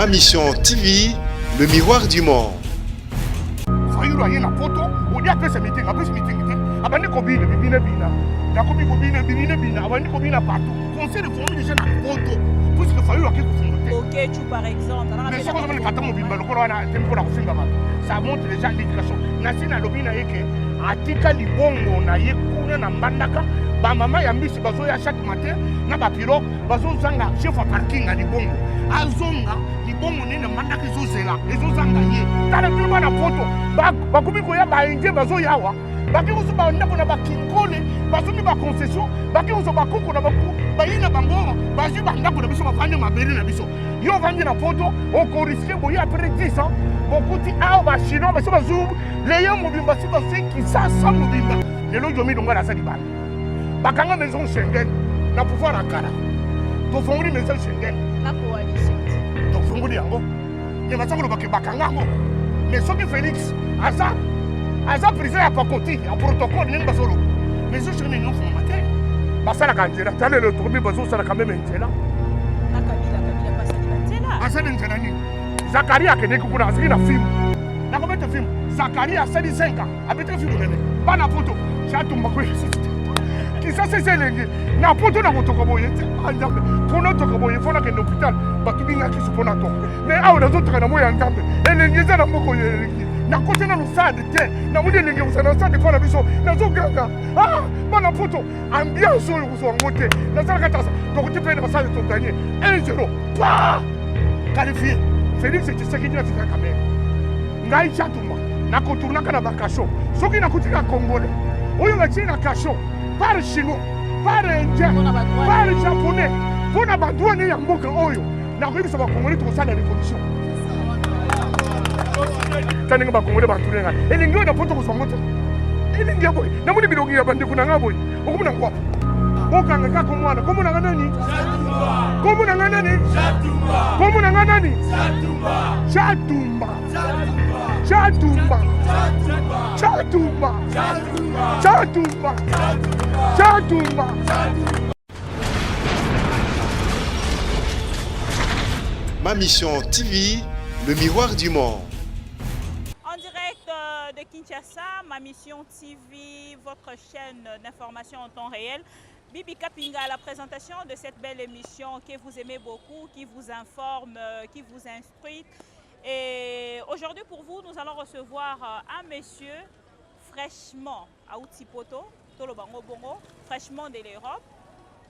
Ma Mission TV, le miroir du monde. Fayulu aye na poto odi apesa meeting, apesi meeting te, abandi kobina bibina bina, nakomi kobina bibina bina, abandi kobina partout. Conseil de formule déjà na poto, puisque Fayulu ake kofunga te. Boketshu par exemple. Mais soki ozomona tata mobimba lokola wana te mpona kofinga bato, ça montre déjà l'éducation. Nasi nalobi na ye ke atika libongo na ye kuna na Mbandaka, bamama ya mbisi bazoya chaque matin na bapirogue, bazozanga chef ya parking ya libongo. Azonga libongo nini na Mbandaka, ezozela, ezozanga ye. Tala bino bana poto bakomi koya, baindien bazoyawa, bake kozwa bandako na bakinkole, basomi baconcession, bake kozwa bakoko na bayi na bango, bazwi bandako na biso, bavandi mabele na biso. Yo ovandi na poto, okorisquer boye après 10 ans bokuti awa bachinois basi bazwi leye mobimba, si bazwi Kisasa mobimba. Lelo Jomi Longala aza libanda, bakanga maison Schengen na pouvoir ya kala. Tofongoli maison Schengen. Na coalition. Tofongoli yango, me baza kolobake bakanga yango. Mais soki Félix aza président ya pakoti ya protocole, ndenge bazoloba, maison Schengen enofongama te. Basalaka nzela, ta lelo tokomi bazosalaka meme nzela. Na Kabila, Kabila basali banzela. Asali nzela nini? Zakari akendeki kuna, azalaki na filme, nakobeta filme. Zakari asali 5 ans, abetaki filme nene. Bana poto, Tshatumba koyesi Kisasa eza elenge na poto na kotoka boye te. Nzambe, mpona otoka boye fo nakende hôpital, bato bingakisi mpona toka. Mais awa nazotoka na moi ya Nzambe, elenge eza na mboka oyo. Elenge nakoti nano stade te, namoni elenge kozala na stade mpo na biso. Nazoganga, ah, bana poto, ambiance oyo kozwa yango te. Nasalaka tasa, tokoki mpe na basale, togagner 1-0, pa qualifié. Félix Tshisekedi na Vital Kamerhe, ngai Tshatumba nakotournaka na bacachot. Soki nakutika Congolais oyo batie na cachot par Chinois, par Indien, par Japonais, mpo na badroit ya mboka oyo, nakoyebisa Bakongolais, tokosala révolution. Ta ndenge Bakongolais batourne ngai, elingi oyo na poto kozwa ngo te. Elingi ya boye, namoni bilongi ya bandeko na ngai boye, okomona ngo wapi? Bokanga kaka mwana. Kombo na nga nani? Kombo na nga nani? Kombo na nga nani? Tshatumba, Tshatumba, Tshatumba, Tshatumba, Tshatumba. Ma Mission TV, le miroir du monde. En direct de Kinshasa, Ma Mission TV, votre chaîne d'information en temps réel. Bibi Kapinga à la présentation de cette belle émission que vous aimez beaucoup, qui vous informe, qui vous instruit. Et aujourd'hui, pour vous, nous allons recevoir un monsieur fraîchement auti poto, toloba ngo bongo, fraîchement de l'Europe,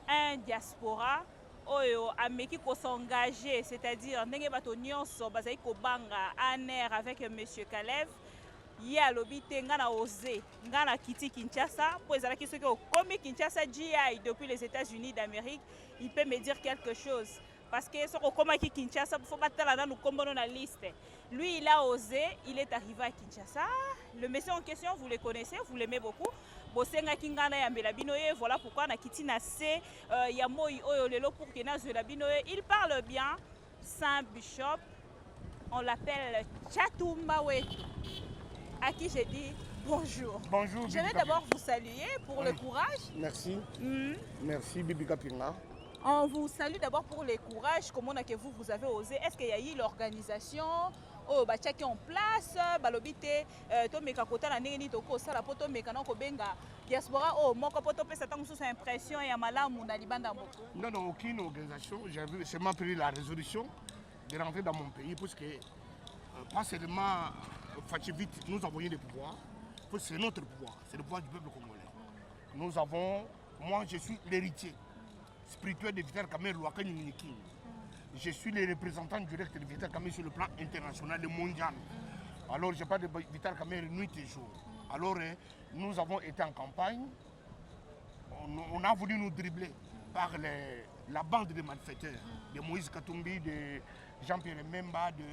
un diaspora oyo ameki kos'engager, c'est-à-dire ndenge bato nyonso bazali kobanga ANR avec monsieur Kalev, ye alobi te, nga na ose, nga na kiti Kinshasa, mpo ezalaki soki okomi Kinshasa gi depuis les États-Unis d'Amérique, il peut me dire quelque chose, parce que soki okomaki Kinshasa, fo batala nanu kombono na liste. Lui, il a osé, il est arrivé à Kinshasa. Le monsieur en question, vous le connaissez, vous l'aimez beaucoup. Bosengaki ngai nayambela bino ye, voilà pourquoi nakiti na se ya moi oyo lelo pour ke nazwela bino ye. Il parle bien, Saint Bishop, on l'appelle Tshatumba Wetu, à qui j'ai dit bonjour. Bonjour. Je vais d'abord vous saluer pour le courage. Merci. Merci, Bibi Kapinga. On vous salue d'abord pour le courage, comment que vous, vous avez osé. Est-ce qu'il y a eu l'organisation oyo batiaki en place, balobi te tomeka kotala ndenge nini tokosala mpo tomeka na kobenga diaspora oyo moko mpo topesa ntango mosusu impression ya malamu na libanda mboka? Non, non, aucune organisation. J'avais seulement pris la résolution de rentrer dans mon pays, puisque pas seulement Fatshi nous avons eu le pouvoir, c'est notre pouvoir, c'est le pouvoir du peuple congolais. Nous avons, moi je suis l'héritier spirituel de Vital Kamerhe Lwakani Minikin. Je suis le représentant direct de Vital Kamerhe sur le plan international et mondial. Alors je parle de Vital Kamerhe nuit et jour. Alors nous avons été en campagne, on a voulu nous dribbler par la bande de malfaiteurs, de Moïse Katumbi, de Jean-Pierre Memba, de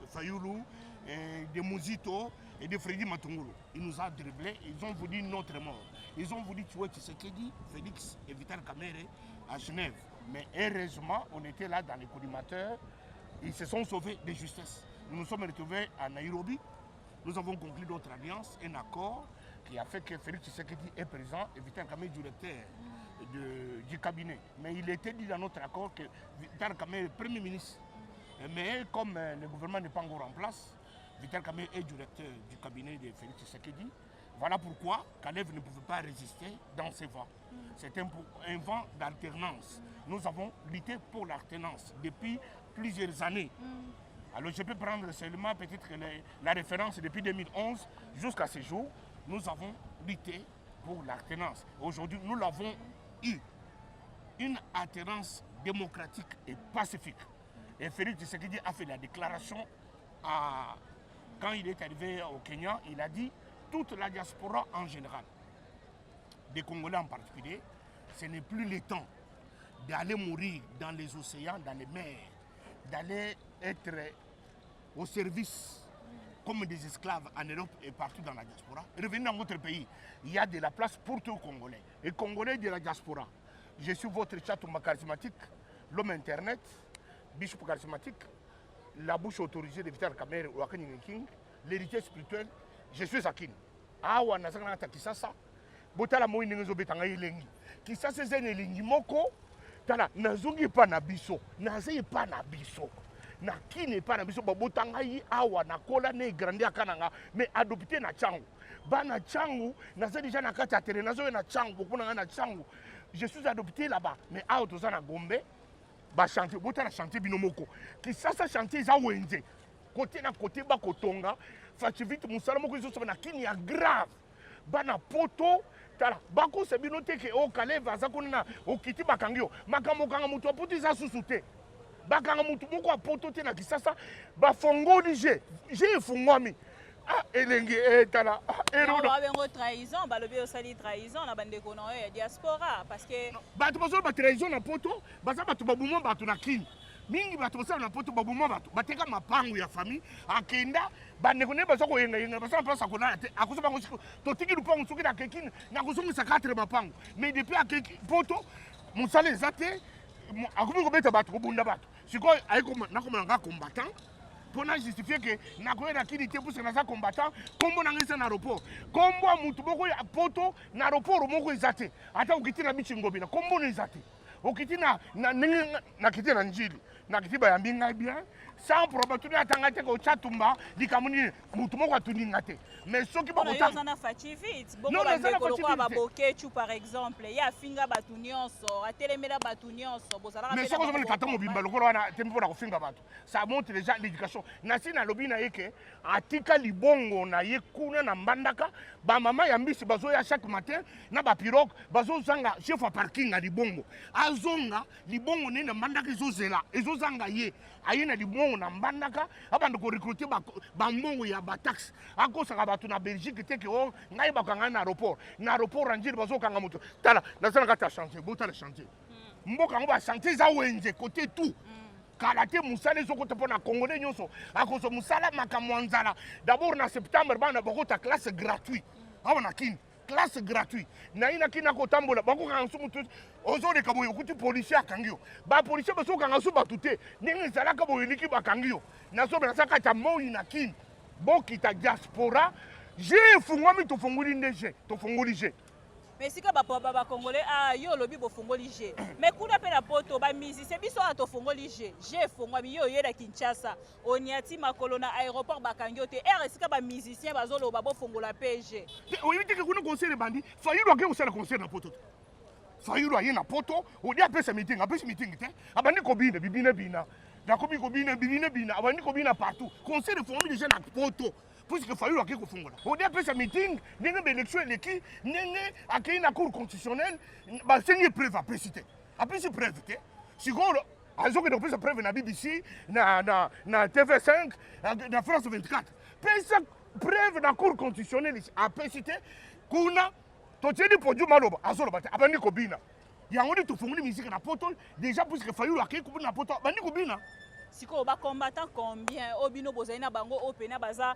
Fayoulou, et de Muzito et de Freddy Matungulu. Ils nous ont dribblés, ils ont voulu notre mort. Ils ont voulu tuer Tshisekedi, Félix et Vital Kamerhe à Genève. Mais heureusement, on était là dans les collimateurs. Ils se sont sauvés de justesse. Nous nous sommes retrouvés à Nairobi. Nous avons conclu d'autres alliances, un accord qui a fait que Félix Tshisekedi est présent et Vital Kamerhe directeur du cabinet. Mais il était dit dans notre accord que Vital Kamerhe est Premier ministre. Mais comme le gouvernement n'est pas encore en place, Vital Kamerhe est directeur du cabinet de Félix Tshisekedi. Voilà pourquoi Kalev ne pouvait pas résister dans ses voies. C'est un vent d'alternance. Nous avons lutté pour l'alternance depuis plusieurs années. Alors je peux prendre seulement peut-être la référence depuis 2011 jusqu'à ce jour. Nous avons lutté pour l'alternance. Aujourd'hui, nous l'avons eu. Une alternance démocratique et pacifique. Et Félix Tshisekedi a fait la déclaration quand il est arrivé au Kenya, il a dit toute la diaspora en général, des Congolais en particulier, ce n'est plus le temps d'aller mourir dans les océans, dans les mers, d'aller être au service comme des esclaves en Europe et partout dans la diaspora. Revenez dans votre pays. Il y a de la place pour tous les Congolais. Et Congolais de la diaspora. Je suis votre Tshatumba charismatique, l'homme internet, bishop charismatique, la bouche autorisée de Vital Kamerhe Wakani King, l'héritier spirituel. Je suis Akin. Awa nazanga na Kinshasa. Botala moi ndenge ezobeta ngai elengi. Kinshasa eza na elengi moko. Tala, nazongi epa na biso. Naza epa na biso. Na Kini epa na biso, babota ngai awa, nakola na egrandi aka na nga, mais adopté na Tshangu. Bana Tshangu, naza déjà na kati ya terrain, nazoya na Tshangu, bokuna ngai na Tshangu. Je suis adopté là-bas, mais awa toza na Gombe. Ba chantier, botala chantier bino moko. Kinshasa chantier eza wenze. Côté na côté bakotonga. Fatshi vite mosala moko ezosala na Kini ya grave. Bana poto, tala, bakosa bino te ke o Kalev aza kuna na okiti bakangi yo. Makambo okanga moto ya poto eza susu te. Bakanga moto moko ya poto te na Kinshasa, bafongoli je. Je efungwami. Ah, elenge, tala, ah, eroda. Babengo trahison, balobi osali trahison na bandeko na yo ya diaspora parce que bato bazoloba trahison na poto, baza bato baboma bato na Kini. Mingi bato basala na poto baboma bato, bateka mapangu ya famille, akenda bandeko nde baza koyengayenga, baza na place ya kolala te. Akoza bango siko, totiki lupangu soki nakeki, nakozongisa 4 mapangu. Mais depuis akeki poto, mosala eza te, akomi kobeta bato, kobunda bato. Sikoyo aye nakoma na nga combattant mpo na justifie ke nakoya na Kini te puisque naza combattant. Kombo na ngai eza na aéroport. Kombo ya mutu moko ya poto na aéroport moko eza te. Ata okiti na bichi Ngobila, kombo na eza te. Okiti na ndenge nakiti na Njili, nakiti bayambi ngai bien sans problème. Tuni ata ngai te ke oTshatumba likambo nini, mutu moko atuni nga te. Mais soki mpona yo oza na Fatshi vite bongo Non, naza na bandeko lokola Fatshi vite te. Babokechu par exemple, ye afinga bato nyonso, atelemela bato nyonso, bozalaka Mais mpe na soki ozomona bango tata mobimba lokola wana te mpona kofinga bato, ça montre déjà l'éducation. Nasi nalobi na ye ke atika libongo na ye kuna na Mbandaka. Bamama ya mbisi bazoya chaque matin na bapirogue, bazozanga chef ya parking ya libongo. Azonga libongo nde na Mbandaka ezozela, ezozanga ye. Aye na libongo na Mbandaka, abanda korecruter bambongo ya bataxe, akosaka bato na Belgique te ke o ngai bakanga na aéroport. Na aéroport ya Njili bazokanga moto. Tala, naza na kati ya chantier, botala chantier. Mboka yango bachantier eza wenze côté tout. Kala te mosala ezokota mpo na Congolais nyonso akozwa mosala. Makambo ya nzala d'abord, na septembre bana bakota classe gratuit awa na Kini. Classe gratuit naye na Kini akotambola, bakokanga so motu ozoleka boye, okuti policier akangi yo. Bapolicier bazokanga so bato te ndenge ezalaka boye, eliki bakangi yo. Nazobe naza kati ya moi na Kini. Bokita diaspora, je efungwami, tofongoli nde je, tofongoli je. Mais esika bacongolais, ah, yo olobi bofongoli je, mais kuna mpe na poto bamusicien, biso awa tofongoli je, je efongwami, yo oyela Kinshasa, oniati makolo na aéroport, bakangi yo te. Ere esika bamusicien bazoloba bofongola mpe je. Oyebi te ke kuna concert ebandi? Fayulu ake kosala concert na poto te. Fayulu aye na poto, odi apesa meeting, apesi meeting te, abandi kobina bibina bina, nakomi kobina bibina bina, abandi kobina partout. Concert efongami déjà na poto puisque Fayulu ake kofongola, odi apesa meeting. Ndenge baélection eleki, ndenge akei na Cour constitutionnelle, basengi preuve, apesi te, apesi preuve te. Sikoyo azokende kopesa preuve na BBC, na TV5, na France 24. Pesa preuve na Cour constitutionnelle, apesi te. Kuna totieli podium, aloba, azoloba te, abandi kobina. Yango nde tofongoli musique na poto déjà puisque Fayulu akei kobina na poto, abandi kobina. Sikoyo bacombattant combien oyo bino bozali na bango, oyo pena baza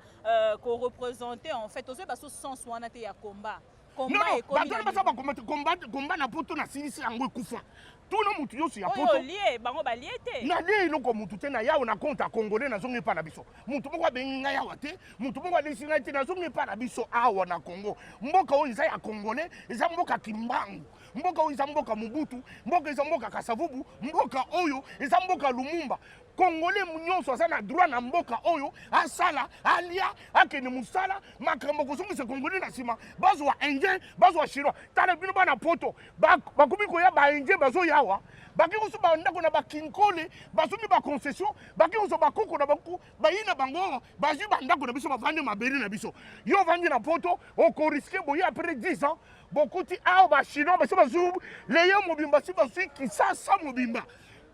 koreprésente? En fait tozoyeba so sens wana te ya combat. Combat ekomi bato wana baza bacombat. Combat na poto nasilisi yango, ekufa. Tuna mutu nyonso ya Oyo poto. olie, bango balie te. Nalie eloko mutu te na yawe na compte ya congolais, nazongi epa na biso. Mutu moko abengi ngai awa te, mutu moko alesi ngai te, nazongi epa na biso awa na Congo. Mboka oyo eza ya congolais, eza mboka Kimbangu, mboka oyo eza mboka Mobutu, mboka eza mboka Kasavubu, mboka oyo eza mboka Lumumba. Congolais nyonso aza na droit na mboka oyo, asala, alia, akende mosala. Makambo kozongisa congolais na nsima, bazwa indien, bazwa chinois. Tala bino bana poto, bakomi koya ba indien, bazoya awa, baki koso bandako na bakinkole, bazongi baconcession, baki kozwa bakoko na bango, bayi na bango awa, bazwi bandako na biso, bavandi mabele na biso. Yo ovandi na poto, okorisquer boye après 10 ans bokuti awa bachinois basi bazwi leye mobimba, si bazwi Kisasa mobimba.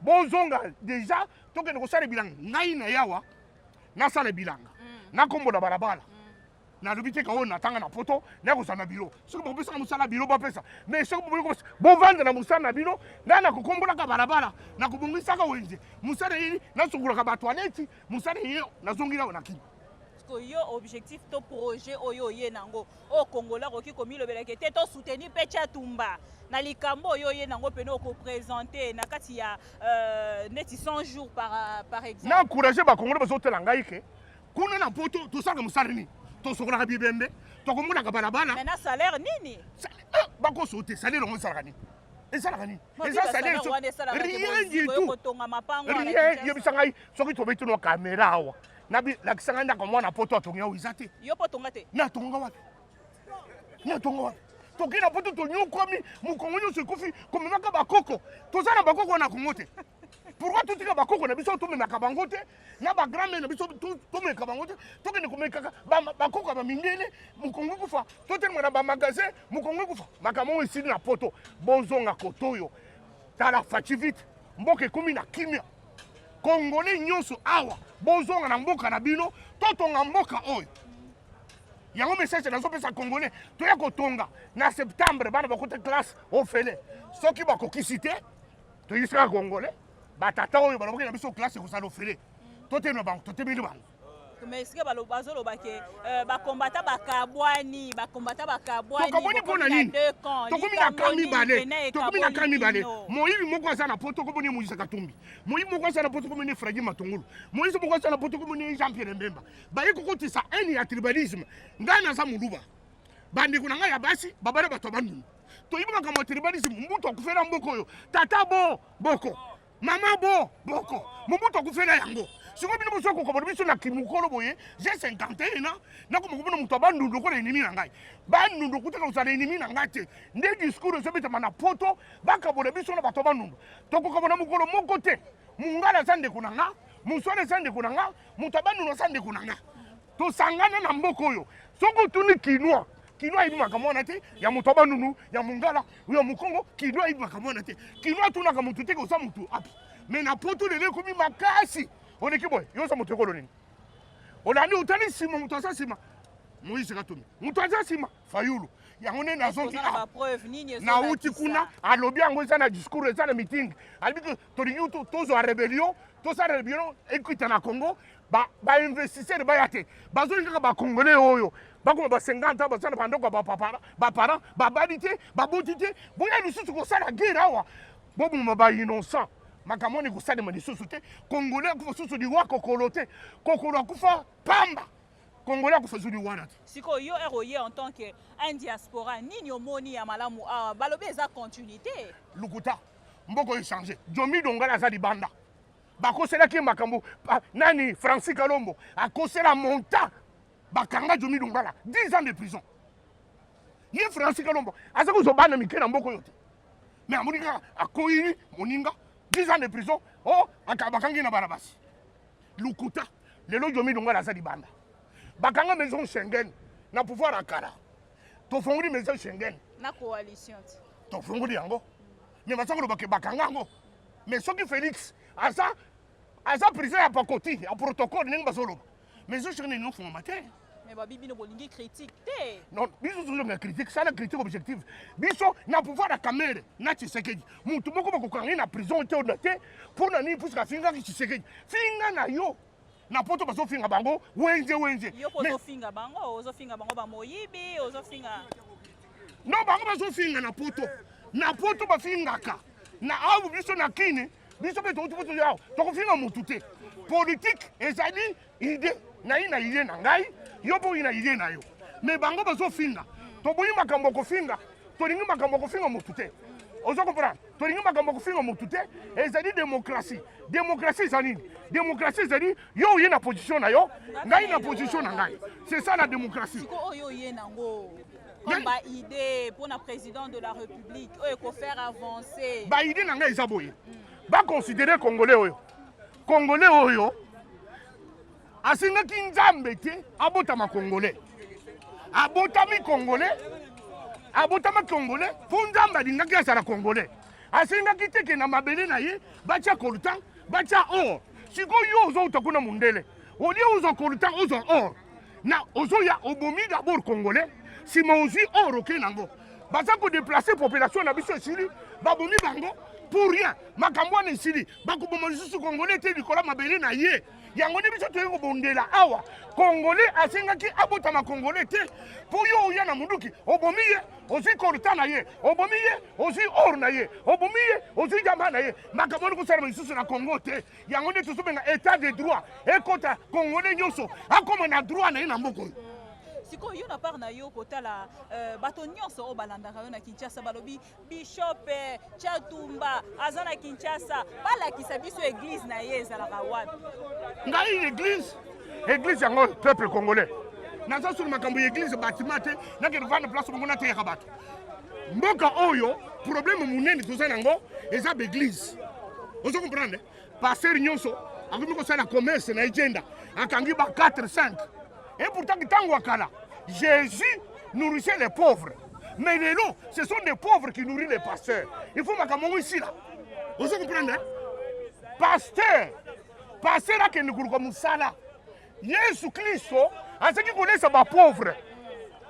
Bozonga déjà, tokende kosala bilanga. Ngai na yawa nasala bilanga, nakombola balabala. Nalobi te ka oyo natanga na poto nakozala na biro. Soki bopesaka mosala biro, bapesa, mais soki boboyi kopesa, bovanda na mosala na bino. Ngai nakokombolaka balabala, nakobongisaka wenze, mosala ye nasukolaka batoilette, mosala ye nazongi awa na Kini. Parce que yo, objectif to projet oyo oye nango oyo congolais akoki komilobelaka te, tosoutenir mpe Tshatumba na likambo oyo oye nango pene okoprésente na kati ya neti 100 jours par exemple? Na encourage bakongole bazotela ngai ke kuna na poto tosalaka mosala nini? Tosokolaka bibembe, tokomonaka balabala. Mais na salaire nini? Bakoso te. Salaire yango esalaka nini? Esalaka nini? Eza salaire rien du tout. Kotonga mapango. Rien. Yebisa ngai, soki tobeti no caméra awa, lakisa ngai ndako mwana poto atongi awa. Eza te. Yo mpo tonga te. Natonga wapi? Natonga wapi? Tokei na poto, tonyokwami, mokongo nyonso ekufi komemaka bakoko. Toza na bakoko na Kongo te. Pourquoi totika bakoko na biso, tomemaka bango te, na bagrand-mère na biso tomeka bango te? Tokende komekaka bakoko ya bamindele, mokongo ekufa. Totelema na bamagasin, mokongo ekufa. Makambo oyo esili na poto. Bozonga koto oyo. Tala Fatshi vite, mboka ekomi na kimia. Congolais nyonso awa, bozonga na mboka na bino, totonga mboka oyo. Yango message nazopesa congolais: toya kotonga. Na septembre bana bakota classe ofele. Soki bakokisi te, toyisaka congolais batata oyo balobaki na biso classe ekozala ofele. Totelema bango, totemeli bango. Mais esika bazoloba ke bakombata bakabwani, bakombata bakabwani. Tokabwani mpo na nini? Tokomi na camp mibale, tokomi na camp mibale. Moyibi moko aza na poto, komoni Moïse Katumbi. Moyibi moko aza na poto, komoni Fredi Matungulu. Moyibi moko aza na poto, komoni Jean Pierre Mbemba. Baye kokotisa haine ya tribalisme. Ngai naza Moluba, bandeko na ngai ya basi babala bato ya Bandundu. Toyibi makambo ya tribalisme. Mbutu akufela mboka oyo, tata bo boko, mama bo boko, mobutu akufela yango. Sikoyo bino boso kokobola biso na kimokolo boye. J'ai 51 ans, nakoma komona moto ya Bandundu lokola ennemi na ngai. Bandundu okutaka kozala ennemi na ngai te. Nde discours ezobetama na poto, bakabola biso na bato ya Bandundu. Tokokabola mokolo moko te. Mongala aza ndeko na nga, moswana eza ndeko na nga, moto ya Bandundu aza ndeko na nga. Tosangana na mboka oyo. Soki otuni Kinois, Kinois ayebi makambo wana te ya moto ya Bandundu, ya mongala, ya mokongo. Kinois ayebi makambo wana te. Kinois atunaka motu te koza motu api. Mais na poto lelo ekomi makasi. Oleki boye, yo oza moto ekolo nini? Olandi, otali nsima, moto aza nsima Moïse Katumbi, moto aza nsima Fayulu. Yango nde nazongi. Nauti kuna, alobi yango, eza na discours, eza na meeting. Alobi ke tolingi tozwa rébellion, tosala rébellion ekita na Congo, bainvestisseur baya te. Bazolingi kaka bacongolais oyo bakoma ba 50 ans, baza na bandoko ya baparent, babali te, baboti te. Boya lisusu kosala guerre awa, boboma bainnocent. Makambo wana ekosalema lisusu te. Congolais akufa susu liwa kokolo te. Kokolo akufa pamba, congolais akufa susu liwa wana te. Sikoyo yo ere oye en tant que un diaspora, nini omoni ya malamu awa? Balobi eza continuité. Lukuta. Mboka oyo échange. Jomi Dongala aza libanda, bakoselaki ye makambo. Nani, Francis Kalombo akosela monta, bakanga Jomi Dongala 10 ans de prison. Ye Francis Kalombo aza kozwa bana mike na mboka oyo te, mais amoni kaka akoyini moninga, 10 ans de prison. O bakangi na bana basi. Lukuta. Lelo Jomi Dongala aza libanda. Bakanga maison Schengen na pouvoir ya kala. Tofongoli maison Schengen. Na coalition te. Tofongoli yango, mais baza koloba ke bakanga yango. Mais soki Félix aza président ya pakoti ya protocole, ndenge bazoloba, maison Schengen enofongama te. Mais babi bino bolingi critique te. Non, biso tozonga critique, sala critique objective. Biso na pouvoir ya Kamerhe na Tshisekedi, mutu moko bakokanga ye na prison te ona te. Mpo na nini? Puisque afingaki Tshisekedi. Finga na yo na poto, bazofinga bango wenze wenze. Yo mpo ozofinga bango, ozofinga bango bamoyibi, ozofinga. Non, bango bazofinga na poto. Na poto bafingaka. Na awa biso na Kini, biso mpe touti mpo toya awa, tokofinga motu te. Politique ezali idée na ye na idée na ngai, yo mpe oyi na idée na yo. Mais bango bazofinga. Toboyi makambo ya kofinga, tolingi makambo ya kofinga motu te. Ozo comprendre? Tolingi makambo ya kofinga motu te. Ezali démocratie. Démocratie eza nini? Démocratie ezali yo oye na position na yo, ngai na position na ngai. C'est ça la démocratie. Siko oyo oye nango comme ba idée pour na président de la République oyo ko faire avancer. Ba idée na ngai eza boye. Ba considérer congolais oyo. Congolais oyo asengaki Nzambe te abotama congolais. Abotami congolais, abotama congolais mpo Nzambe alingaki azala congolais. Asengaki te ke na mabele na ye batia coltan, batia or. Sikoyo yo ozouta kuna mundele, olie ozwa coltan, ozwa or, na ozoya obomi d'abord congolais, nsima ozwi or oke nango. Baza kodeplace population na biso esili, babomi bango pour rien. Makambo wana esili, bakoboma lisusu congolais te likolo ya mabele na ye. Yango nde biso toyei kobondela awa. Congolais asengaki abotama congolais te mpo yo oya na munduki obomi ye, ozwi coltan na ye, obomi ye, ozwi or na ye, obomi ye, ozwi diamba na ye. Makambo wana kosalama lisusu na Congo te. Yango nde tozobenga état de droit ekota, congolais nyonso akoma na droit na ye na mboka oyo. Sikoyo yo na part na yo kotala bato nyonso oyo balandaka yo na Kinshasa balobi Bishop Tshiatumba aza na Kinshasa, balakisa biso église na ye ezalaka wapi? Ngai église, église yango peuple congolais naza sur makambo ya église bâtiment te, nakende kovanda place moko nateyaka bato. Mboka oyo problème monene toza nango eza ba église. Ozo comprendre? Pasteur nyonso akomi kosala commerce na agenda, akangi ba 4 5. Et pourtant ntango ya kala Jésus nourrissait les pauvres. Mais lelo ce sont des pauvres qui nourrissent les pasteurs. Il faut makambo yango esila. Ozo comprendre? Pasteur, pasteur akende koluka mosala. Yesu Kristo azalaki kolesa ba pauvres.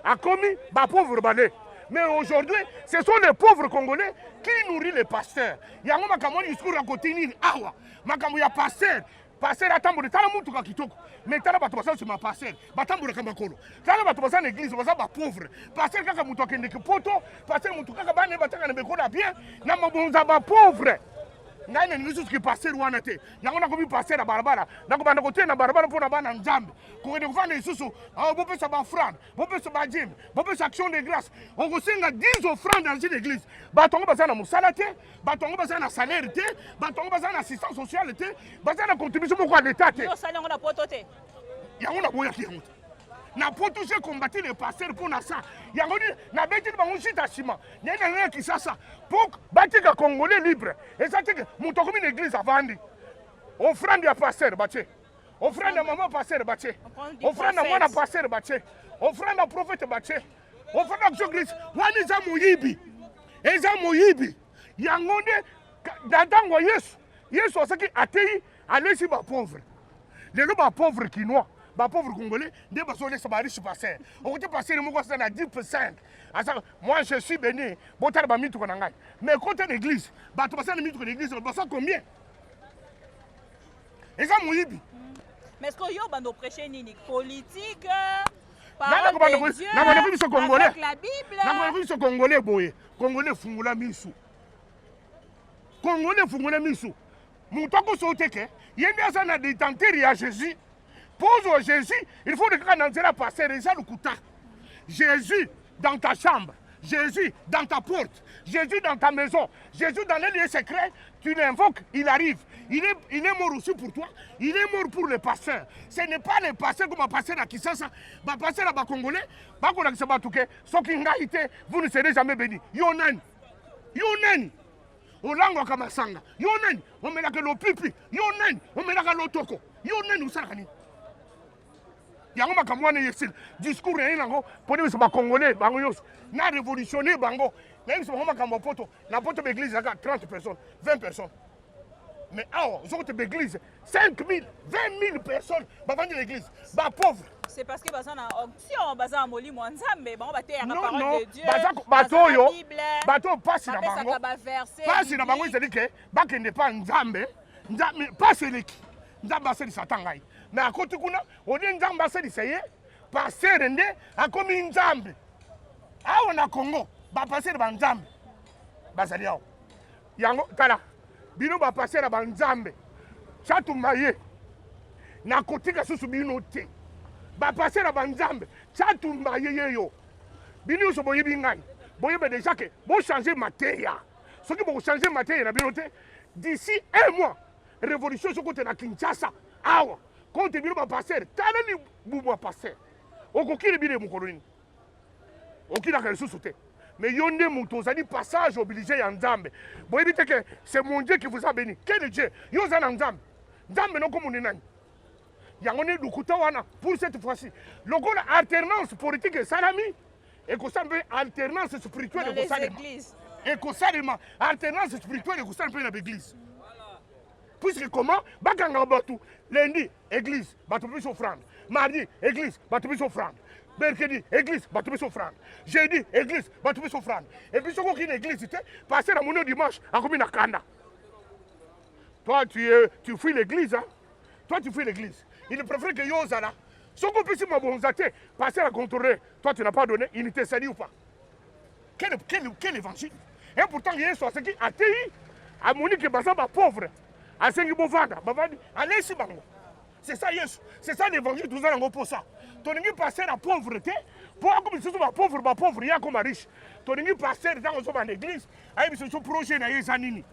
Akomi ba pauvres bale. Mais aujourd'hui, ce sont les pauvres Congolais qui nourrissent les pasteurs. Yango makambo wana discours ya kotenir awa. Makambo ya pasteur. Pasteur atambola, tala mutuka kitoko. Mais tala bato baza nsima pasteur, batambolaka makolo. Tala bato baza na église, baza ba pauvre. Pasteur kaka moto akendeke poto, pasteur moto kaka bana batanga na bekola bien, na mabonza ba pauvre. Ngai nalingi lisusu ki pasteur wana te. Yango nakomi pasteur na balabala, nakobanda koteya na balabala mpo na bana Nzambe. Kokende kofanda lisusu, bopesa ba offrande, bopesa ba dîme, bopesa action de grâce. Okosenga 10 offrandes dans une église. Bato yango baza na mosala te, bato yango baza na salaire te, bato yango baza na assistance sociale te, baza na contribution moko ya l'État te. Yo osali yango na poto te? Yango naboyaki yango te. Na poto j'ai combattu les pasteurs mpo na ça. Yango ni nabeteli bango sita nsima. Naye na ngai Kinshasa mpo batika Congolais libre. Eza te ke moto akomi na église avandi. Offrande ya pasteur batie. Offrande ya mama pasteur batie. Offrande ya mwana pasteur batie. Offrande ya prophète batie. Offrande ya action église. Wana eza moyibi. Eza moyibi. Yango nde na ntango ya Yesu, Yesu asaki ateyi alesi ba pauvre. Lelo ba pauvre kinois, ba pauvre congolais nde bazolesa ba riche pasteur. Okoki pasteur moko aza na 10%. Aza moi je suis béni, botala ba mituka na ngai. Mais kota na église, bato basala na mituka na église, baza combien? Eza moyibi. Mais est-ce que yo bando prêcher nini? Politique, parole de Dieu, na biso congolais. Avec la Bible. Na biso congolais boye. Congolais fungola misu. Congolais fungola misu. Moto akoso te ke ye nde aza na détenteur ya Jésus. Pose Jésus, il faut kaka na nzela passer eza lokuta. Jésus dans ta chambre, Jésus dans ta porte, Jésus dans ta maison, Jésus dans les lieux secrets, tu l'invoques, il arrive. Il est mort aussi pour toi, il est mort pour les pasteurs. Ce n'est pas les pasteurs comme pasteur à Kinshasa, ba pasteur à Congolais, ba kolakisa bato ke soki ngai te, vous ne serez jamais bénis. Yo nani? Yo nani? Olangwaka masanga. Yo nani? Omelaka lopipi. Yo nani? Omelaka lotoko. Yo nani osalaka nini? Yango makambo wana esili. Discours na ye nango mpo na biso ba Congolais bango nyonso na révolutionner bango. Na biso bango makambo ya poto. Na poto ba église ezalaka 30 personnes, 20 personnes. Mais awa ozokuta ba église 5000, 20 000 personnes bavandi na église. Ba pauvres. C'est parce que baza na onction, baza na molimo ya Nzambe, bango bateyaka Non, parole non. de Dieu. Baza baza bato na oyo, Bible, bato oyo pasi na bango. bapesaka ba verset Pasi na bango biblique. ezali ke bakende pa Nzambe, Nzambe pasi eleki. Nzambe asalisa ata ngai. Mais akoti kuna, olie Nzambe asalisa ye, pasteur nde akomi Nzambe. Awa na Congo, ba pasteur ba Nzambe bazali awa. Yango tala bino ba pasteur ya ba nzambe Tshatumba ye nakotika susu bino te. Ba pasteur ya ba nzambe Tshatumba ye ye yo. Bino nyonso boyebi ngai. Boyeba déjà que bo changer mateya. Soki boko changer mateya na bino te d'ici un mois révolution soki na Kinshasa awa contre bino ba pasteur tala libumu ya pasteur okokili bino mokolo nini okilaka lisusu te mais yo nde moto ozali passage obligé ya nzambe. Boyebi te que c'est mon Dieu qui vous a béni. Quel Dieu? Yo oza na nzambe, nzambe nokomoni nani? Yango nde lokuta wana. Pour cette fois-ci, lokola alternance politique esalami, ekosala mpe alternance spirituelle. Ekosalema, ekosalema alternance spirituelle, ekosalema mpe na baeglise. Puisque comment bakangaka bato? Lundi église, bato biso offrande; mardi église, bato biso offrande; mercredi église, bato biso offrande; jeudi église, bato biso offrande. Et puis soki okini église te, pasteur amoni dimanche, akomi na kanda. Toi tu fuis l'église, hein? Toi tu fuis l'église. Il préfère que yo ozala. Soki opesi mabonza te, pasteur acontrôler: toi tu n'as pas donné, il ne te salue pas. Quel évangile? Et pourtant Yesu aseki, atei, amoni ke baza bapauvre, asengi bovanda, bavandi, alesi bango. C'est ça Yesu, c'est ça l'évangile. Toza nango mposa. Tolingi pasteur ya pauvre te mpo akomi lisusu bapauvre bapauvre, ye akoma riche. Tolingi pasteur ntango ozobanda église, ayebi biso projet na ye eza nini.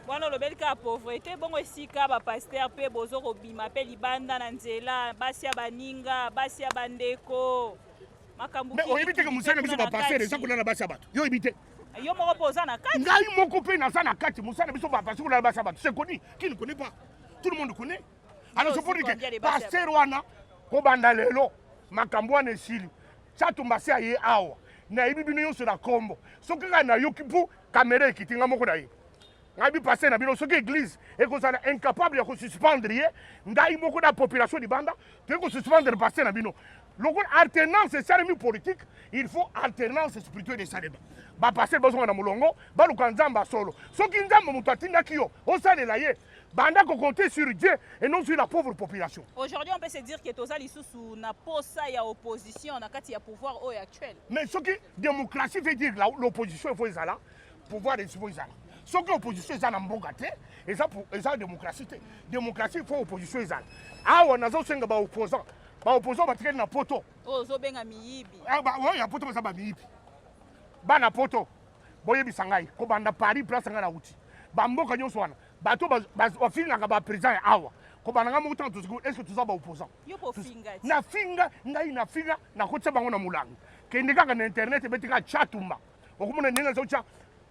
Wana olobeli kaka pauvreté. Bongo esika bapasteur mpe bozo kobima mpe libanda na nzela, basi ya baninga, basi ya bandeko, makambo. Mais oyebi te ke mosala na biso bapasteur eza kolala basi ya bato? Yo oyebi te? Yo moko mpe oza na kati. Ngai moko mpe naza na kati. Mosala na biso bapasteur, kolala basi ya bato, c'est connu. Qui ne connaît pas? Tout le monde connaît. Alors c'est pour dire que pasteur wana, kobanda lelo makambo wana esili. Tshatumba se aye awa, nayebi bino nyonso na kombo. Soki kaka nayoki mpo kamera ekiti, nga moko na ye ngai bi pasteur na bino, soki église ekozala incapable ya kosuspendre ye, ngai moko na population libanda toyei kosuspendre pasteur na bino. Lokola alternance esalemi politique, il faut alternance spirituelle esalema. Bapasteur bazonga na molongo, baluka nzambe asolo. Soki nzambe moto atindaki yo osalela ye, banda kocompter sur Dieu et non sur la pauvre population. Aujourd'hui, on peut se dire que toza lisusu na posa ya opposition na kati ya pouvoir oyo actuel? Mais soki démocratie veut dire l'opposition, il faut ezala pouvoir, il faut ezala. Soki opposition eza na mboka te, eza démocratie te. Démocratie, il faut opposition ezala. Awa nazosenga baopposant, baopposant batikali na poto. Oyo ozobenga miyibi. Oyo ya poto baza bamiyibi. Bana poto, boyebisa ngai, kobanda Paris, place ngai nauti, bamboka nyonso wana, bato bafingaka baprésident ya awa, kobanda ngai moko, ntango toziki, est ce que toza baopposant? Yo kofinga ti. Nafinga ngai, nafinga, nakotia bango na molangi. Kende kaka na internet, ebeti kaka Tshatumba, okomona ndenge nazotya,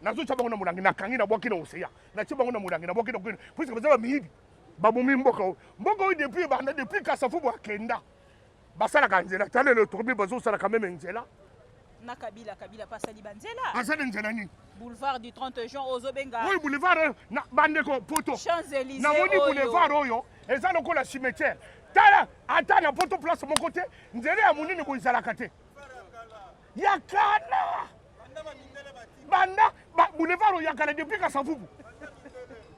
nazotya bango na molangi, nakangi, nabwaki na océan. Natie bango na molangi, nabwaki na okende, puisque baza bamiyibi, babomi mboka oyo. Mboka oyo depuis ebanda, depuis Kasavubu akenda, basalaka nzela. Tala lelo tokomi, bazosalaka même nzela. Na Kabila, Kabila mpe asali banzela. Asali nzela nini? Boulevard du 30 juin ozobenga. Oyo boulevard oyo na bandeko poto. Champs-Élysées. Namoni oyo. Boulevard oyo eza lokola cimetière. Tala, ata na poto place moko te nzela ya monene boye ezalaka te ya kala. Banda boulevard oyo ya kala depuis Kasavubu,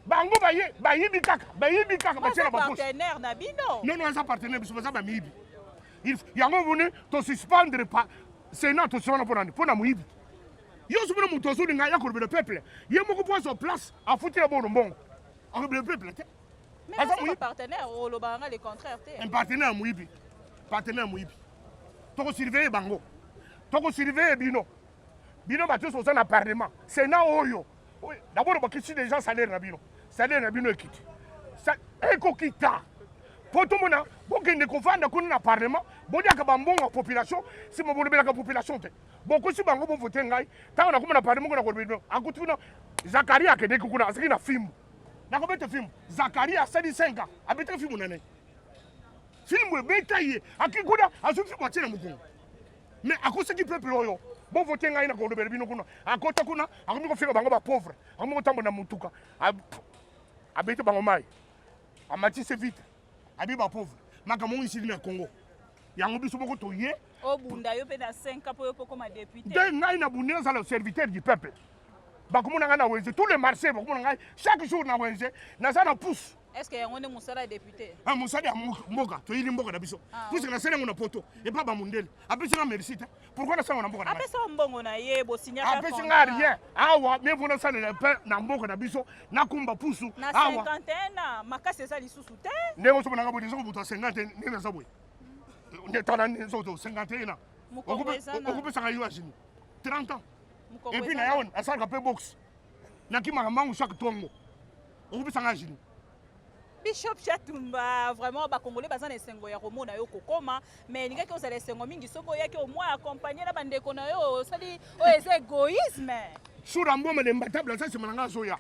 bango baye bayibi kaka, bayibi kaka, batie na bapoche. Partenaire na bino. Non, non, aza partenaire biso, baza bamiyibi. Yango moni tosuspendre pa sénat, tosuspendre mpo nani? Mpo na moyibi. Yo ozomona moto azolinga ya kolobela peuple, ye moko mpo azwa place, afutela bono mbongo, akolobela peuple te. Mais Aza baza moyibi. Partenaire, olobaka nga le contraire te. Un partenaire ya moyibi, partenaire ya moyibi. Tokosurveille bango, tokosurveille bino. Bino bato nyonso oza na parlement, sénat oyo. D'abord bakisi déjà salaire na bino, salaire na bino ekiti. Ekokita mpo tomona bokende kovanda kuna na parlement, boliaka bambongo ya population, nsima bolobelaka population te. Bokosi bango. Bovote ngai, ntango nakoma na parlement kuna, koloba bino akuti kuna. Zakari akendeki kuna, azalaki na fimbu, nakobeta fimbu. Zakari asali 5 ans, abetaki fimbu na nani? Fimbu ebeta ye, aki kuna, azwi fimbu, atie na mokongo. Mais akosaki peuple oyo: bovote ngai, na kolobela bino kuna. Akota kuna, akomi kofinga bango bapauvre, akomi kotambola na motuka, abeti bango mai, amatise vite, abi bapauvre. Makambo ngo esili na Congo. Yango biso moko toye. Obunda yo mpe na 5 ans mpo yo mpo okoma député. Nde ngai na bundi, nazala serviteur du peuple. Bakomona ngai na wenze, tous les marchés bakomona ngai chaque jour na wenze, naza na pousse. Est ce que yango nde mosala ya député? Ah, mosala ya mboka, toyini mboka na biso. Ah, puisque nasali yango na poto epa bamundele, apesi nga merci te. Pourquoi nasala yango na mboka na ngai? Apesa yo mbongo na ye, bosignaka Apesi nga rien. Awa mie mpo nasalela mpe na mboka na biso, nakumba pusu na awa. 51 ans, makasi eza lisusu te. Ndenge ozomona nga boye, eza moto ya 50 ndenge naza boye nde tala nzoto 51 ans. Mokongo eza na Okopesaka yo agini 30 ans. Mokongo Et puis eza na na yawo asalaka mpe boxe, nakimaka mbangu chaque tongo. Okopesanga agini? Bishop Tshiatumba, vraiment Bakongolais baza na esengo ya komona yo kokoma, mais elingaki ozala esengo mingi soki oyaki au moins accompagné na bandeko na yo. Osali oyo eza égoïsme. Sura mboma lembatable aza nsima na nga, azoya.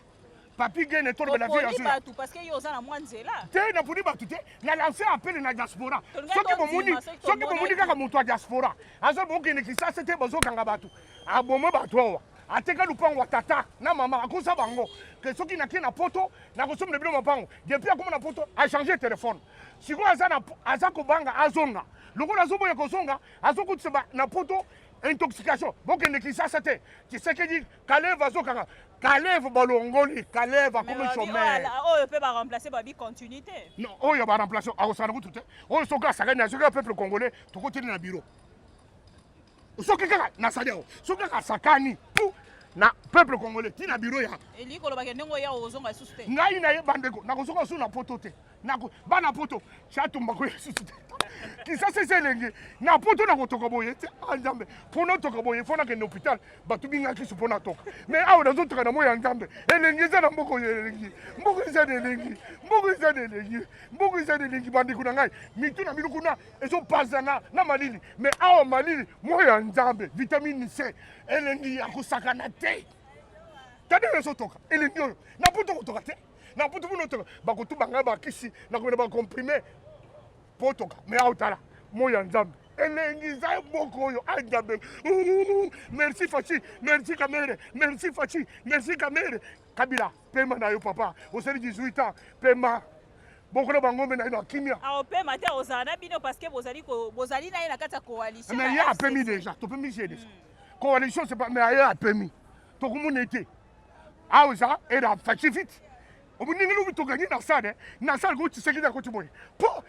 Papi Gene tolobela vie. Oponi Azoya. bato parce que yo oza na mwa nzela. Te, naponi bato te, na lance appel na diaspora. Tolingai Soki tondima, bomoni, soki soki tomonaki. bomoni kaka moto ya diaspora aza bokende Kisasa te, bazokanga bato, aboma bato awa, ateka lupango ya tata na mama, akosa bango ke soki nakie na poto nakosomela bino mapango. Depuis akoma na poto, achange telefone. Sikoyo aza na aza kobanga azonga, lokola azoboya kozonga, azokutisa na poto intoxication. Bokende Kisasa te, Tshisekedi, Kalev azokanga Kalev, balongoli Kalev, Mais akomi babi oyo chômeur. Oyo mpe baremplace, babi continuité. Non, oyo baremplace akosala kutu te. Oyo soki asakani, soki ya peuple congolais, tokoteli na bureau. Soki kaka nasali awa, soki kaka asakani pu na peuple congolais ti na bureau ya Elingi kolobaka ndenge oya ozonga lisusu te. Ngai na ye bandeko, nakozonga su na poto te. Bana poto, Tshiatumba koya susu te. Kisasa eza elenge na poto, nakotoka boye te. A Nzambe, mpo natoka boye fo nakende hôpital, bato bingaki su mpo natoka. Mais awa nazotoka na moi ya Nzambe. Elengi eza na mboka oyo, elengi mboka eza na elengi, mboka eza na elengi, mboka eza na elengi. Bandeko na ngai, mitu na bino kuna ezopazana na malili, mais awa malili moi ya Nzambe, vitamine C, elengi ya kosakana te. Tadenge ezotoka elengi oyo na poto kotoka te. Na poto mpona otoka, bakotuba ngai bakisi, nakomela bacomprime po otoka. Mais awa tala moi ya Nzambe, elengi eza mboka oyo. A Nzambe, merci Fatshi, merci Kamerhe, merci Fatshi, merci Kamerhe. Kabila, pema na yo papa, osali 18 ans, pema bokola bangombe na yo na kimia. Aopema te, ozala na bino parce que bozali bozali na ye na kati ya coalition Mais na ye apemi. FCC. Déjà topemi ye déjà. Coalition, c'est pas, mais aye apemi, tokomona ete awa eza era Fatshi vite. Omoni lobi toganye na stade, na stade ko Tshisekedi akoti boye po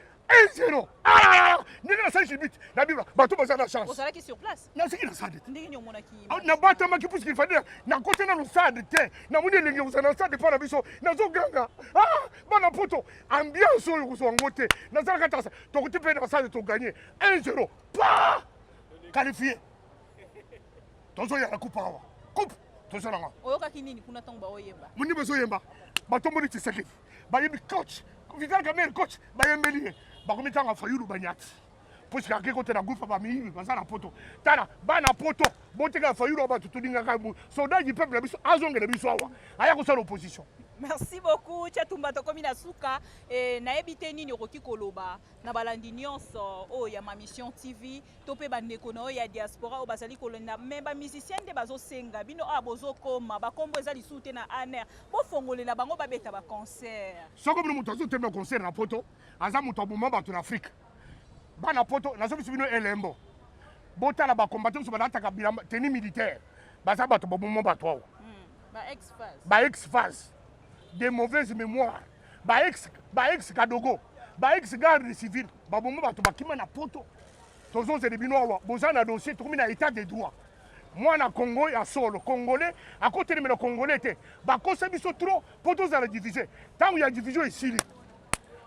1-0. Ah, ndenge nasali but na biba, bato baza na chance. Ozalaki sur place? Nasiki na stade te. Ndenge nini omonaki? Ah, nabatamaki puisqu'il fallait nakoti nano stade te. Namoni elengi kozala na stade mpo na biso. Nazoganga, ah, bana poto, ambiance oyo kozwa yango te. Nazalaka tasa, tokoti mpe na stade, toganye 1-0, pa qualifié, tozoya na coupe awa, coupe tozolanga. Oyokaki nini kuna ntango baoyemba? Moni bazoyemba, batomboli Tshisekedi, bayembi coach Vital Kamerhe, coach, bayembeli ye, bakomi ntango Fayulu banyati puisque ake kotela groupe bamiyibi baza na poto. Tala bana poto, botika Fayulu awa. Bato tolingaka soldat du peuple na biso azongela biso awa, aya kosala opposition. Merci beaucoup, Tshiatumba. Tokomi na suka e, nayebi te nini okoki koloba na balandi nyonso oyo ya Ma Mission TV to mpe bandeko na oyo ya diaspora oyo bazali kolanda. Mais bamusicien nde bazosenga bino awa, bozokoma bakombo eza lisusu te na ANR, bofongolela bango babeta baconcert. Soko bino moto azotemba concert na poto, aza moto aboma bato na Afrique. Bana poto, nazobisi bino elembo, botala bakombate mosusu balataka bilamba tenue militaire, baza bato baboma bato awa. Ba ex-FAZ. Ba ex-FAZ de mauvaise mémoire, ba ex kadogo, ba ex garde civile, baboma bato, bakima na poto. Tozozela bino awa, boza na dossier. Tokomi na état de droit. Mwana Congo ya solo, Congolais akotelemela Congolais te. Bakosa biso trop mpo tozala divise. Ntango ya division esili,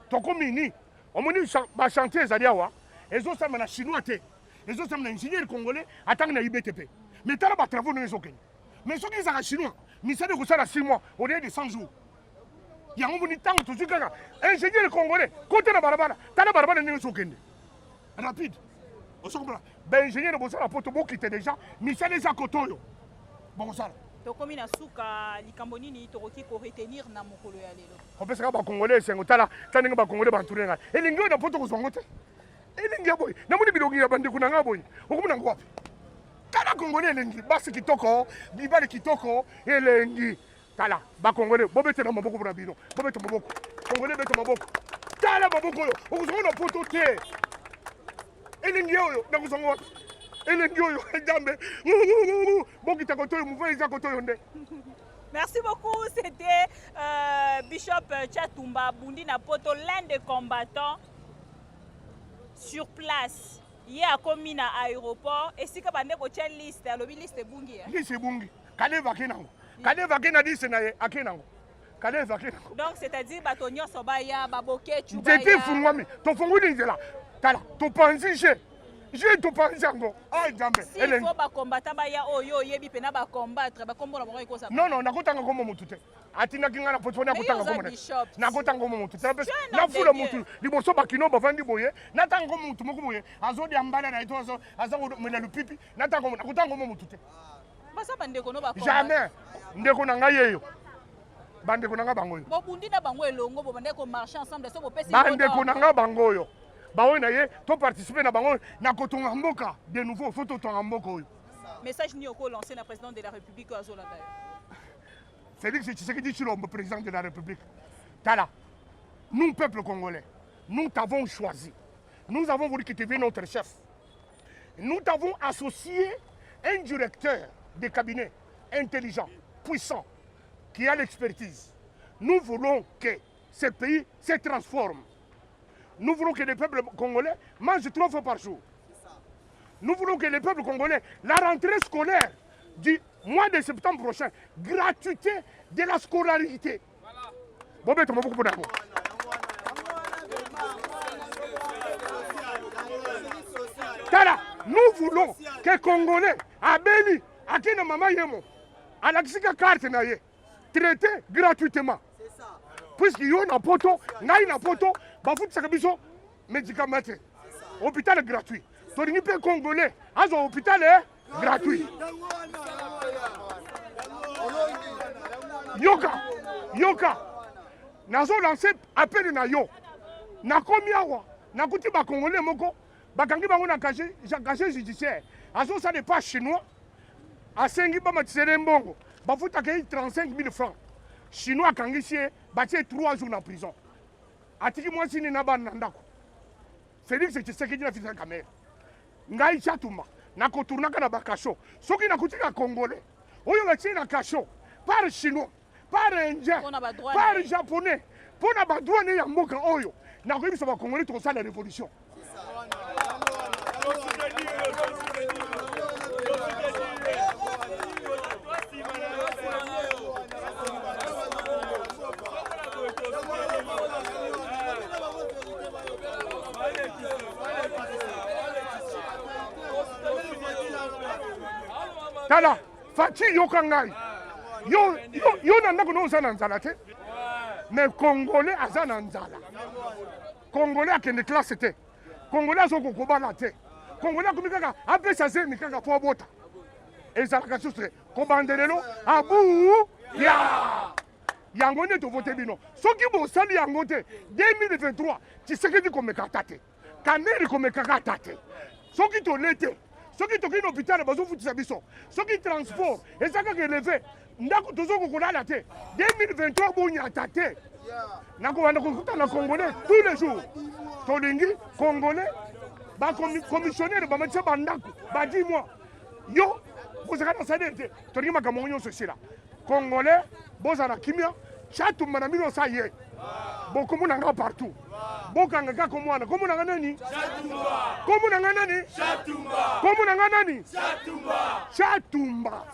tokomi ni omoni bachantier ezali awa, ezosalama na Chinois te, ezosalama na ingénieur congolais atangi na IBTP. Mais tala batravaux ndenge ezokende. Mais soki ezalaka Chinois, misala ekosala 6 mois au lieu de 100 jours. Yango moni ntango tozwi kaka ingénieur congolais kote na balabala, tala balabala ndenge ezokende rapide. Ozokomona baingénieur bozala poto, bokite déjà, misala eza kote oyo bokosala. Tokomi na suka. Likambo nini tokoki koretenir na mokolo ya lelo? Kopesaka Bakongolais esengo. Tala ta ndenge Bakongolais baentoure ngai. Elingi oyo na poto kozwa yango te. Elingi ya boye, namoni bilongi ya bandeko na ngai boye, okomona yango wapi? Tala Congolais elengi, basi kitoko, mibali kitoko, elengi. Tala Bakongolais, bobetela maboko mpona bino, bobeta maboko. Congolais, beta maboko. Tala maboko oyo, okozwa na poto te. Elengi oyo nakozwa yango wapi? Elengi oyo, Nzambe, bokita koto oyo, mouvement eza koto oyo nde. Merci beaucoup. C'était Bishop Tshiatumba Bundi na Poto, l'un des combattants sur place. Ye akomi na aéroport esika bande kotia liste, alobi liste ebungi. Liste ebungi, Kaleva ake nango, Kaleva ake na liste na ye, ake nango, Kaleva ake nango. Donc c'est-à-dire bato nyonso baya babokecu. Nzete efungwami, tofungoli nzela, tala, topanzi je je topanzi yango. Ai Nzambe! S'il faut bacombattant baya oyo oyebi mpena bacombattre, bakombo na bango ekoza? Non, nakotanga kombo motu te. Atindaki ngai na poto, nakotanga kombo, nakotanga kombo motu te. Nafula motu liboso bakino bavandi boye, natanga kombo motu moko boye azodia mbala na ye to aza komela lupipi, natanga, nakotanga kombo motu te. Baza bandeko no. Jamais. Ndeko na ngai yeyo, bandeko na ngai bango oyo. Bobundi na bango elongo, bobandaki komarche ensemble, so bopesi. Bandeko na ngai bango oyo, baoyo na ye toparticipe na bango na kotonga mboka de nouveau. Faut totonga mboka oyo. Message nini okolancer na président de la République oyo azolanda yo? Félix Tshisekedi Tshilombo, président de la République, tala, nous, peuple congolais, nous t'avons choisi, nous avons voulu que tu deviennes notre chef. Nous t'avons associé un directeur de cabinet intelligent, puissant, qui a l'expertise. Nous voulons que ce pays se transforme. Nous voulons que le peuple congolais mange trois fois par jour. Nous voulons que le peuple congolais, la rentrée scolaire du mois de septembre prochain, gratuité de la scolarité. Bon, ben, beaucoup pour. Tala, nous voulons que Congolais, abeli, akina mama yemo, alakisika carte na ye, traité gratuitement. Puisque yo na poto, ngai na poto, bafutisaka biso médicament te. Hôpital gratuit. Tolingi mpe Congolais azwa hôpital gratuit. Yoka, yoka, nazolancer appel na yo. Nakomi awa, nakuti Bacongolais moko bakangi bango na casier judiciaire, azosala epa Chinois, asengi bamatisele mbongo, bafutaka ye 35 000 francs. Chinois akangisi ye, batie 3 jours na prison, atiki mwasi nini na bana na ndako. Félix Tshisekedi na Vital Kamerhe, ngai Tshiatumba nakotournaka na bacachot. Soki nakutika Congolais oyo batie na cachot par Chinois, par Indien, par Japonais, mpo na badroit ne ya mboka oyo, nakoyebisa Bacongolais, tokosala révolution. Tala, Fatshi, yoka ngai. Yo, yo, yo na ndako no oza na nzala te, mais Congolais aza na nzala. Congolais akende classe te, Congolais azokokobala te, Congolais akomi kaka apesa zemi kaka po abota. Ezalaka susu te. Kobanda lelo, abu ya yango nde tovote bino. Soki bosali yango te, 2023 Tshisekedi komeka ata te, Kamerhe komekaka ata te. Soki tole te, soki tokei na hôpital bazofutisa biso, soki transport eza kaka élevé, ndako tozokoka kolala te, 2023 bonyata te. Nakobanda kokuta na Congolais tous les jours. Tolingi Congolais bacommissionnaire bamatisa bandako ba 10 mois, yo kozaka na salaire te. Tolingi makambo yango nyonso esila. Congolais, bozala kimia. Tshiatumba na bino osa ye, bokomona nga partout. Bokanga kaka komwana. Komona nga nani? Komona nga nani? Komona nga nani? Tshiatumba,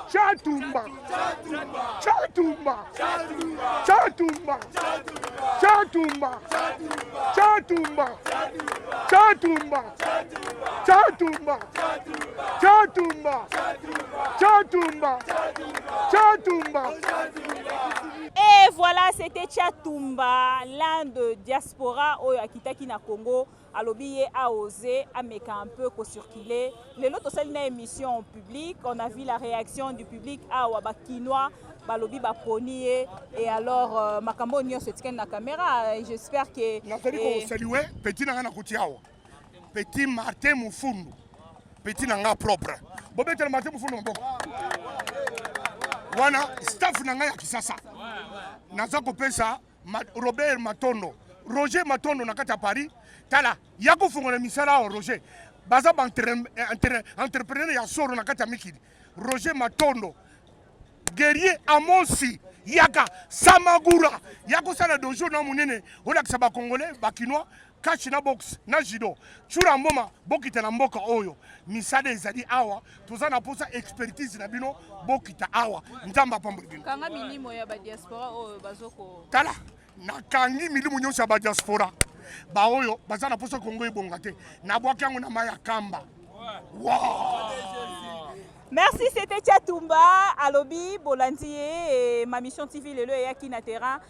Tshiatumba, Tshiatumba, Tshiatumba, Tshiatumba, Tshiatumba, Tshiatumba, Tshiatumba, Tshiatumba, Tshiatumba, Tshiatumba. Et voilà, c'était Tshiatumba, l'un de diaspora oyo akitaki na Congo. Alobi ye a osé ameka un peu kocirculer. Lelo tosali na émission en public, on a vu la réaction du public awa. Bakinois balobi baponi ye. Et alors makambo nyonso etikali na caméra. J'espère que Nazali kosaluer petit na ngai, nakuti awa petit Martin Mufundu, petit na nga propre. Bobetela Martin Mufundu maboko. Wana staff na ngai ya Kisasa. Naza kopesa Robert Matondo, Roger Matondo na kati ya Paris. Tala, ya kofungola misala awa. Roger baza baentrepreneur ya solo na kati ya mikili. Roger Matondo. Guerrier Amosi yaka Samagura ya kosala dojo na monene olakisa ba congolais ba kinois catch na boxe na judo Tshoura Mboma bokita na mboka oyo misala ezali awa toza na posa expertise na bino bokita awa Nzambe apambola bino. Kanga milimo ya ba diaspora oyo bazoko tala nakangi milimo nyonso ya ba diaspora baoyo baza na posa Kongo ebonga te nabwaki yango na mai ya kamba wow. Merci, c'était Tshatumba alobi bolandi ye Ma Mission TV lelo eyaki na terrain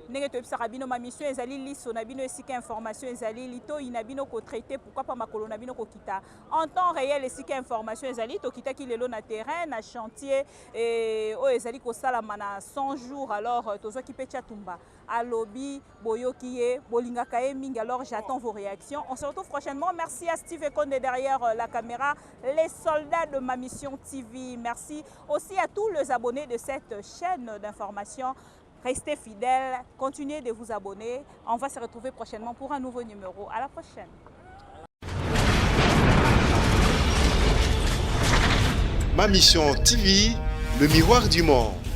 ndenge toyebisaka bino Ma Mission ezali liso na bino esika information ezali litoi na bino kotraite pourquoi pas makolo na bino kokita en temps réel esika information ezali. Tokitaki lelo na terrain na chantier oyo ezali kosalama na 100 jours. Alors tozwaki mpe Tshatumba alobi boyoki ye bolingaka ye mingi. Alors j'attends vos réactions, on se retrouve prochainement. Merci à Steve Ekonde derrière la caméra, les soldats de Ma Mission TV. Merci aussi à tous les abonnés de cette chaîne d'information. Restez fidèles, continuez de vous abonner. On va se retrouver prochainement pour un nouveau numéro. À la prochaine. Ma Mission TV, le miroir du monde.